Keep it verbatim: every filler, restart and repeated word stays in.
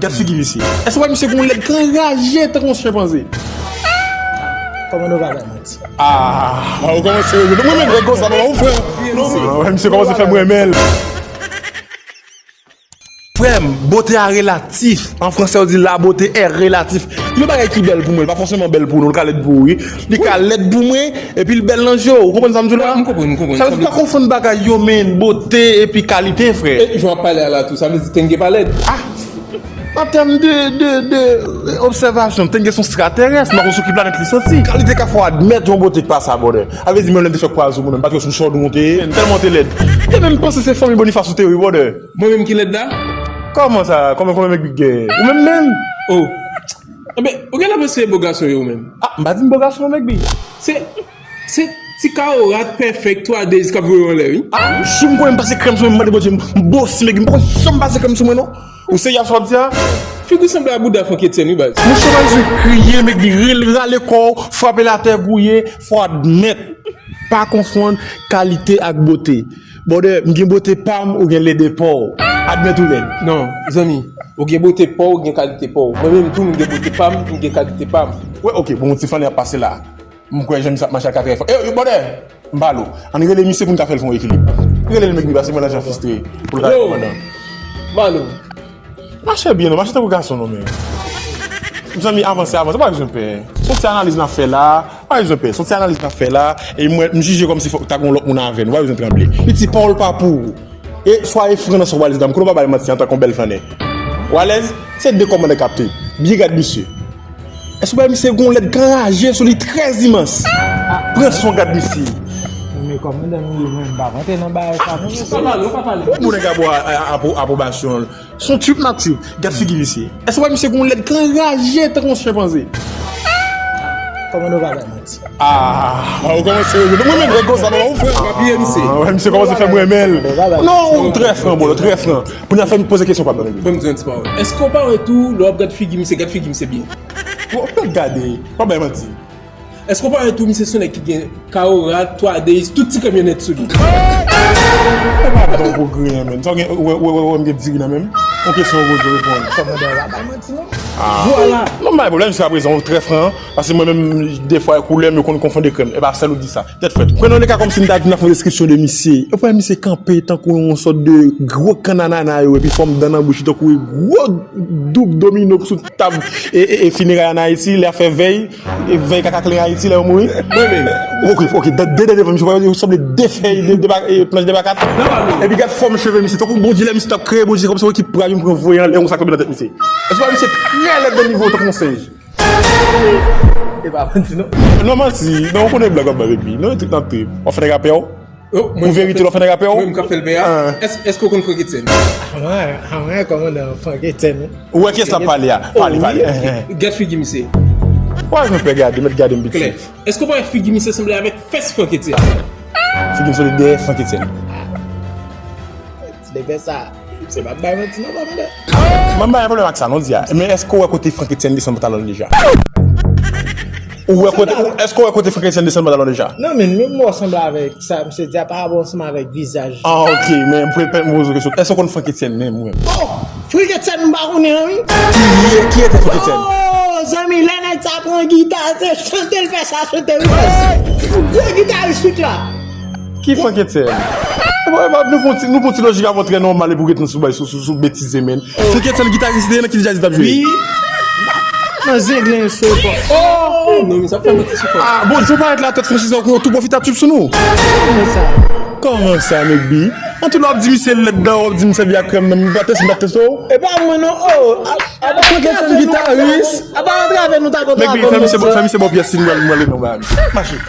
Gad figi misye. Èske w wè misye gon lèd k anraje tankou yon chenpanze? Kòmandan, w pa bay manti. Ah, ou kòmanse rive. Mwen menm, nèg konsa, non, ou frè. Non, misye kòmanse fè m renmen l. Frè m, bote a relatif. An fransè, yo di la beauté est relative. Yon bagay ki bèl pou mwen, li pa fòseman bèl pou nou, li ka lèd pou ou, wi. Li ka lèd pou mwen, epi l bèl nan je w. Ou konprann sa m di w la? M konprann, m konprann. Sa vle di pa konfonn bagay yo, men bote epi kalite, frè. E jan w ap pale a la tou, sa vle di Tenge pa lèd? Ah! An tèm de, de, de obsèvasyon, Tenge se yon ekstraterès, m pa konn sou ki planèt li soti. Kalite ka fè w admèt yon bote k pa sa, brother. A vle di, menm lè m te fèk kwaze w, mwen menm, m pa t wè sou chòd ou te ye, tèlman w te lèd. M te menm panse se fanmi Boniface ou te ye, wi, brother. Mwen menm ki lèd la? Kòman sa? Kòman, kòman Mèk Big gen? Ou menm menm? Oh. Enben, ou genlè panse se bo gason yo menm? Ah, m pa di m bo gason non, Mèk Big. Se, se ti kawo rat pèfèk twa Days k ap voye w anlè, wi. Ah, si m konnen m pase krèm sou mwen, m mande Bondye, m, m bo si Mèk Big, m poko janm pase krèm sou mwen, non. Ou serye ak sa w ap di a? Figi w sanble a bouda Frank Etienne, wi, baz. Monchè, w ap jwe kriye, Mèk Big, rale kò w, frape l atè, gouye, fò admèt. Pa konfonn kalite ak bote. Brother, m gen bote pa m, ou gen lede pa w. Admèt ou lèd. Non, zanmi, ou gen bote pa w, ou gen kalite pa w. Mwen menm tou, m gen bote pa m, m gen kalite pa m. Wè, ok, bon, yon ti fann ap pase la. M kwè jan misye ap mache a katrè fò. Eh, brother, m pale w. Ann rele misye pou n ka fè l fè yon ekilib. Rele l, Mèk Big, pase mwen nan jan fistre pou l ka kòmandan. Malo. Mache byen non, mache tankou gason non men. Mezanmi, avanse, avanse, pa bezwen pè. Se yon ti analiz n ap fè la, pa bezwen pè. Se yon ti analiz n ap fè la, e mwen, m jije kòmsi fòk ta gen yon lòt moun avè n, pa bezwen tranble. Piti, pawòl pa pou ou. E swaye fran nan sa w pral di la, m konnen w pa bay manti antanke yon bèl flannè. Ou alèz? Se de kòmandan k ap te. Byen gad misye. Èske w pa wè misye gon lèd k anraje sou li trè imans? Pran swen gad misye. Men kòmandan nou ye, mwen m pa rantre nan bagay sa non mesye. Pa pale, pa pale. Ou moun nèg ap ba apwobasyon. Se yon trip n ap trip. Gad figi misye. Èske w wè misye gon lèd k anraje tankou yon chenpanze? Kòmandan, w pa bay manti. Ah, ou kòmanse rive. Mwen menm, nèg konsa, non, ou frè. W ap piye misye. Ah, wè, misye kòmanse fè m renmen l. Non, ou trè fran, bro, trè fran. Pou n a fè m poze kesyon pa m nan. Ban m di yon ti pawòl. Èske w pa wè tou, lè w ap gad figi misye, gad figi misye byen? Bon, fè gade, pa bay manti. Èske w pa wè tou misye se yon nèg ki gen kawo rat, twa Days, tout ti krèm yo nèt sou li? E pa bon pou griyen, menm. Sa w gen, wè, wè, wè, wè, m gen diri nan menm. Yon kesyon w poze, reponn. Kòmandan, w pa bay manti non. Ah. Vwala. Non, m pa gen pwoblèm jiskaprezan, w trè fran, paske mwen menm, defwa, koulè m yo konn konfonde krèm. E pa sèl ou di sa. Tèt frèt. Pran nan le ka kòmsi m ta di n ap fè yon deskripsyon de misye. Ou wè misye kanpe tankou yon sòt de gwo kann anana yo, epi fòm dan nan bouch li tankou gwo doub domino sou tab e, e, e fineray ann Ayiti, lè y ap fè vèy, e vèy kaka kle Ayiti, lè yo mouri. Mwen menm. Ok, ok, de, de, de, de, misye, yo sanble de fèy, de, de, e, planch de bakat. Epi gad fòm cheve misye, tankou Bondye, lè misye t ap kreye Bondye, kòmsi yon ekip pral vin pran voye anlè, yon sa k tonbe nan tèt misye. Èske w pa wè misye trè lèd nan nivo tankou yon senj? E pa manti non. Non, manti. Non, ou konnen blag w ap bay epi. Non, e trip n ap trip. W ap fè nèg a pè w? Pou verite, w ap fè nèg a pè w? Mwen, m k ap fè l pè a? Ah. Èske, èske w konn Frank Etienne? Ah, mwen, ah, mwen, kòmandan Frank Etienne, wi. Ou wè kiyès l ap pale a? Pale, pale. Gad figi misye. Wè, mwen pè gade, mèt gade m piti. Klè. Èske w pa wè figi misye sanble avèk fès Frank Etienne? Figi m sanble dèyè Frank Etienne. Ti nèg sa, se pa bay manti non, pa mande. Mwen m pa gen pwoblèm ak sa, non, di a. Men èske w wè kote Frank Etienne desann pantalon l deja? Ou wè kote, ou, èske w wè kote Frank Etienne desann pantalon deja? Non, men menm mwen sanble avèk sa, misye di a pa bon ansanm avèk vizaj. Ah, ok, men m pou pèmèt mwen poze w kesyon. Èske w konn Frank Etienne menm, ou menm? Oh! Frank Etienne m pa konnen an, wi. Ki, ki ete Frank Etienne? Oh, zanmi, lè nèg sa pran gita, se chante l fè sa, chante l fè sa. Gwo gitaris swit la. Ki Frank Etienne? Epa, epa, nou pran ti, nou pran ti lojik avan trè nòmal epi w ret nan sou bay, sou, sou, sou betize, men. Frank Etienne gitaris li te ye, nan ki djaz li t ap jwe? Wi. Nan zenglen sou epòk. Oh! Non, men sa fè manti sou fò. Ah, bon, Djo parèt la, tèt franchiz la, ou tou pwofitatif sou nou. Kòman sa? Kòman sa, Mèk Bi? An tou lè w ap di misye lèd la, w ap di misye vye ak krèm nan, m pa teste, m pa teste w. E pa mwen non, oh. Frank Etienne gitaris. A pa antre avè nou ta kontre avè nou. Mèk Bi, fè misye bon, fè misye bon pyès si m pral, m pral leve yon bagay. Mache.